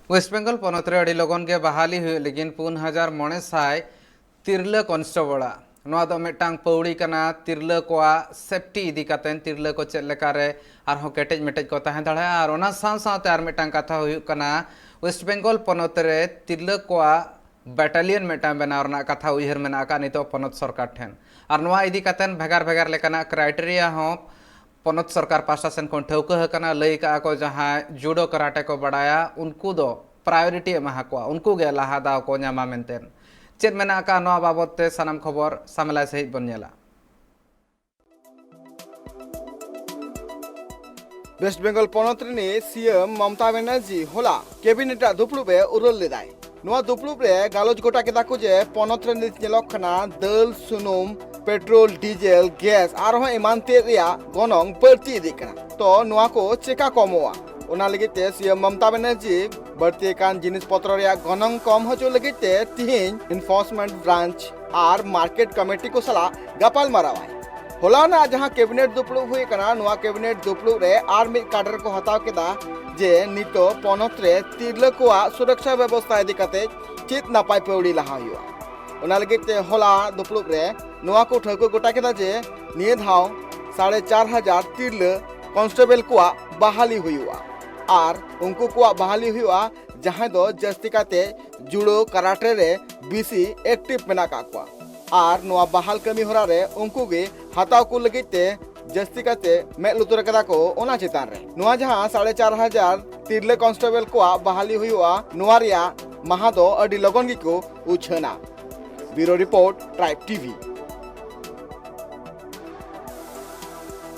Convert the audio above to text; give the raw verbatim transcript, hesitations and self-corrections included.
West Bengal ᱯᱚᱱᱚᱛ ᱨᱮ ᱟᱹᱰᱤ ᱞᱚᱜᱚᱱ ᱜᱮ ᱵᱟᱦᱟᱞᱤ ᱦᱩᱭᱩᱜ ᱞᱟᱹᱜᱤᱫ ᱯᱩᱱ ᱦᱟᱡᱟᱨ ᱢᱚᱬᱮ ᱥᱟᱭ ᱛᱤᱨᱞᱟᱹ ᱠᱚᱱᱥᱴᱮᱵᱚᱞᱟᱜ᱾ ᱱᱚᱣᱟ ᱫᱚ ᱢᱤᱫᱴᱟᱝ ᱯᱟᱹᱣᱲᱤ ᱠᱟᱱᱟ ᱛᱤᱨᱞᱟᱹ ᱠᱚᱣᱟᱜ ᱥᱮᱯᱴᱤ ᱤᱫᱤ ᱠᱟᱛᱮ, ᱛᱤᱨᱞᱟᱹ ᱠᱚ ᱪᱮᱫ ᱞᱮᱠᱟᱨᱮ ᱟᱨᱦᱚᱸ ᱠᱮᱴᱮᱡ ᱢᱮᱴᱮᱡ ᱠᱚ ᱛᱟᱦᱮᱸ ᱫᱟᱲᱮᱭᱟᱜᱼᱟ᱾ ᱟᱨ ᱚᱱᱟ ᱥᱟᱶ ᱥᱟᱶᱛᱮ ᱟᱨ ᱢᱤᱫᱴᱟᱝ ᱠᱟᱛᱷᱟ ᱦᱩᱭᱩᱜ ᱠᱟᱱᱟ, ᱳᱭᱮᱥᱴ ᱵᱮᱝᱜᱚᱞ ᱯᱚᱱᱚᱛ ᱨᱮ ᱛᱤᱨᱞᱟᱹ ᱠᱚᱣᱟᱜ ᱵᱟᱴᱟᱞᱤᱭᱚᱱ ᱢᱤᱫᱴᱟᱝ ᱵᱮᱱᱟᱣ ᱨᱮᱱᱟᱜ ᱠᱟᱛᱷᱟ ᱩᱭᱦᱟᱹᱨ ᱢᱮᱱᱟᱜ ᱟᱠᱟᱫ ᱱᱤᱛᱚᱜ ᱯᱚᱱᱚᱛ ᱥᱚᱨᱠᱟᱨ ᱴᱷᱮᱱ᱾ ᱟᱨ ᱱᱚᱣᱟ ᱤᱫᱤ ᱠᱟᱛᱮ ᱵᱷᱮᱜᱟᱨ ᱵᱷᱮᱜᱟᱨ ᱞᱮᱠᱟᱱᱟᱜ ᱠᱨᱟᱭᱴᱮᱨᱤᱭᱟ ᱦᱚᱸ ᱯᱚᱱᱚᱛ ᱥᱚᱨᱠᱟᱨ ᱯᱟᱦᱴᱟ ᱥᱮᱱ ᱠᱷᱚᱱ ᱴᱷᱟᱹᱣᱠᱟᱹ ᱟᱠᱟᱱᱟ᱾ ᱞᱟᱹᱭ ᱠᱟᱜᱼᱟ ᱠᱚ, ᱡᱟᱦᱟᱸᱭ ᱡᱩᱰᱳ ᱠᱟᱨᱟᱴᱮ ᱠᱚ ᱵᱟᱲᱟᱭᱟ, ᱩᱱᱠᱩ ᱫᱚ ᱯᱨᱟᱭᱳᱨᱤᱴᱤ ᱮᱢᱟ ᱠᱚᱣᱟ, ᱩᱱᱠᱩ ᱜᱮ ᱞᱟᱦᱟ ᱫᱟᱣ ᱠᱚ ᱧᱟᱢᱟ ᱢᱮᱱᱛᱮ᱾ ᱪᱮᱫ ᱢᱮᱱᱟᱜ ᱟᱠᱟᱫ ᱱᱚᱣᱟ ᱵᱟᱵᱚᱛ ᱛᱮ, ᱥᱟᱱᱟᱢ ᱠᱷᱚᱵᱚᱨ ᱥᱟᱢᱮᱞᱟᱭ ᱥᱟᱹᱦᱤᱡ ᱵᱚᱱ ᱧᱮᱞᱟ᱾ ᱳᱭᱮᱥᱴ ᱵᱮᱝᱜᱚᱞ ᱯᱚᱱᱚᱛ ᱨᱤᱱᱤᱡ ᱥᱤ ᱮᱢ ᱢᱚᱢᱚᱛᱟ ᱵᱮᱱᱟᱨᱡᱤ ᱦᱚᱞᱟ ᱠᱮᱵᱤᱱᱮᱴ ᱟᱜ ᱫᱩᱯᱲᱩᱵ ᱮ ᱩᱨᱟᱹᱞ ᱞᱮᱫᱟᱭ᱾ ᱱᱚᱣᱟ ᱫᱩᱯᱲᱩᱵ ᱨᱮ ᱜᱟᱞᱚᱪ ᱜᱚᱴᱟ ᱠᱮᱫᱟ ᱠᱚ ᱡᱮ ᱯᱚᱱᱚᱛ ᱨᱮ ᱱᱤᱛ ᱧᱮᱞᱚᱜ ᱠᱟᱱᱟ ᱫᱟᱹᱞ, ᱥᱩᱱᱩᱢ, ᱯᱮᱴᱨᱳᱞ, ᱰᱤᱡᱮᱞ, ᱜᱮᱥ ᱟᱨᱦᱚᱸ ᱮᱢᱟᱱ ᱛᱮᱫ ᱨᱮᱭᱟᱜ ᱜᱚᱱᱚᱝ ᱵᱟᱹᱲᱛᱤ ᱤᱫᱤᱜ ᱠᱟᱱᱟ᱾ ᱛᱚ ᱱᱚᱣᱟ ᱠᱚ ᱪᱮᱠᱟ ᱠᱚᱢᱚᱜᱼᱟ? ᱚᱱᱟ ᱞᱟᱹᱜᱤᱫ ᱛᱮ ᱥᱤ ᱮᱢ ᱢᱚᱢᱚᱛᱟ ᱵᱮᱱᱟᱨᱡᱤ ᱵᱟᱹᱲᱛᱤ ᱟᱠᱟᱱ ᱡᱤᱱᱤᱥ ᱯᱚᱛᱨᱚ ᱨᱮᱭᱟᱜ ᱜᱚᱱᱚᱝ ᱠᱚᱢ ᱦᱚᱪᱚ ᱞᱟᱹᱜᱤᱫ ᱛᱮ ᱛᱤᱦᱤᱧ ᱮᱱᱯᱷᱳᱨᱥᱢᱮᱱᱴ ᱵᱨᱟᱧᱪ ᱟᱨ ᱢᱟᱨᱠᱮᱴ ᱠᱚᱢᱤᱴᱤ ᱠᱚ ᱥᱟᱞᱟᱜ ᱜᱟᱯᱟᱞ ᱢᱟᱨᱟᱣ ᱟᱭ᱾ ᱦᱚᱞᱟᱱᱟᱜ ᱡᱟᱦᱟᱸ ᱠᱮᱵᱤᱱᱮᱴ ᱫᱩᱯᱲᱩᱵ ᱦᱩᱭ ᱟᱠᱟᱱᱟ, ᱱᱚᱣᱟ ᱠᱮᱵᱤᱱᱮᱴ ᱫᱩᱯᱲᱩᱵ ᱨᱮ ᱟᱨ ᱢᱤᱫ ᱠᱟᱴ ᱨᱮᱠᱚ ᱦᱟᱛᱟᱣ ᱠᱮᱫᱟ ᱡᱮ ᱱᱤᱛᱚᱜ ᱯᱚᱱᱚᱛ ᱨᱮ ᱛᱤᱨᱞᱟᱹ ᱠᱚᱣᱟᱜ ᱥᱩᱨᱚᱠᱥᱟ ᱵᱮᱵᱚᱥᱛᱷᱟ ᱤᱫᱤ ᱠᱟᱛᱮ ᱪᱮᱫ ᱱᱟᱯᱟᱭ ᱯᱟᱹᱣᱲᱤ ᱞᱟᱦᱟ ᱦᱩᱭᱩᱜᱼᱟ᱾ ᱚᱱᱟ ᱞᱟᱹᱜᱤᱫ ᱛᱮ ᱦᱚᱞᱟ ᱫᱩᱯᱲᱩᱵ ᱨᱮ ᱱᱚᱣᱟ ᱠᱚ ᱴᱷᱟᱹᱣᱠᱟᱹ ᱜᱚᱴᱟ ᱠᱮᱫᱟ ᱡᱮ ᱱᱤᱭᱟᱹ ᱫᱷᱟᱣ ᱥᱟᱲᱮ ᱪᱟᱨ ᱦᱟᱡᱟᱨ ᱛᱤᱨᱞᱟᱹ ᱠᱚᱱᱥᱴᱮᱵᱚᱞ ᱠᱚᱣᱟᱜ ᱵᱟᱦᱟᱞᱤ ᱦᱩᱭᱩᱜᱼᱟ᱾ ᱟᱨ ᱩᱱᱠᱩ ᱠᱚᱣᱟᱜ ᱵᱟᱦᱟᱞᱤ ᱦᱩᱭᱩᱜᱼᱟ ᱡᱟᱦᱟᱸᱭ ᱫᱚ ᱡᱟᱹᱥᱛᱤ ᱠᱟᱛᱮ ᱡᱩᱰᱳ ᱠᱟᱨᱟᱴᱮ ᱨᱮ ᱵᱮᱥᱤ ᱮᱠᱴᱤᱵᱷ ᱢᱮᱱᱟᱜ ᱟᱠᱟᱫ ᱠᱚᱣᱟ᱾ ᱟᱨ ᱱᱚᱣᱟ ᱵᱟᱦᱟᱞ ᱠᱟᱹᱢᱤ ᱦᱚᱨᱟ ᱨᱮ ᱩᱱᱠᱩ ᱜᱮ ᱦᱟᱛᱟᱣ ᱠᱚ ᱞᱟᱹᱜᱤᱫ ᱛᱮ ᱡᱟᱹᱥᱛᱤ ᱠᱟᱛᱮ ᱢᱮᱫ ᱞᱩᱛᱩᱨ ᱟᱠᱟᱫᱟ ᱠᱚ ᱚᱱᱟ ᱪᱮᱛᱟᱱ ᱨᱮ᱾ ᱱᱚᱣᱟ ᱡᱟᱦᱟᱸ ᱥᱟᱲᱮ ᱪᱟᱨ ᱦᱟᱡᱟᱨ ᱛᱤᱨᱞᱟᱹ ᱠᱚᱱᱥᱴᱮᱵᱚᱞ ᱠᱚᱣᱟᱜ ᱵᱟᱦᱟᱞᱤ ᱦᱩᱭᱩᱜᱼᱟ, ᱱᱚᱣᱟ ᱨᱮᱭᱟᱜ ᱢᱟᱦᱟ ᱫᱚ ᱟᱹᱰᱤ ᱞᱚᱜᱚᱱ ᱜᱮᱠᱚ ᱩᱪᱷᱟᱹᱱᱟ᱾ ᱵᱤᱭᱩᱨᱳ ᱨᱤᱯᱳᱨᱴ, ᱴᱨᱟᱭᱤᱵᱽ ᱴᱤᱵᱷᱤ᱾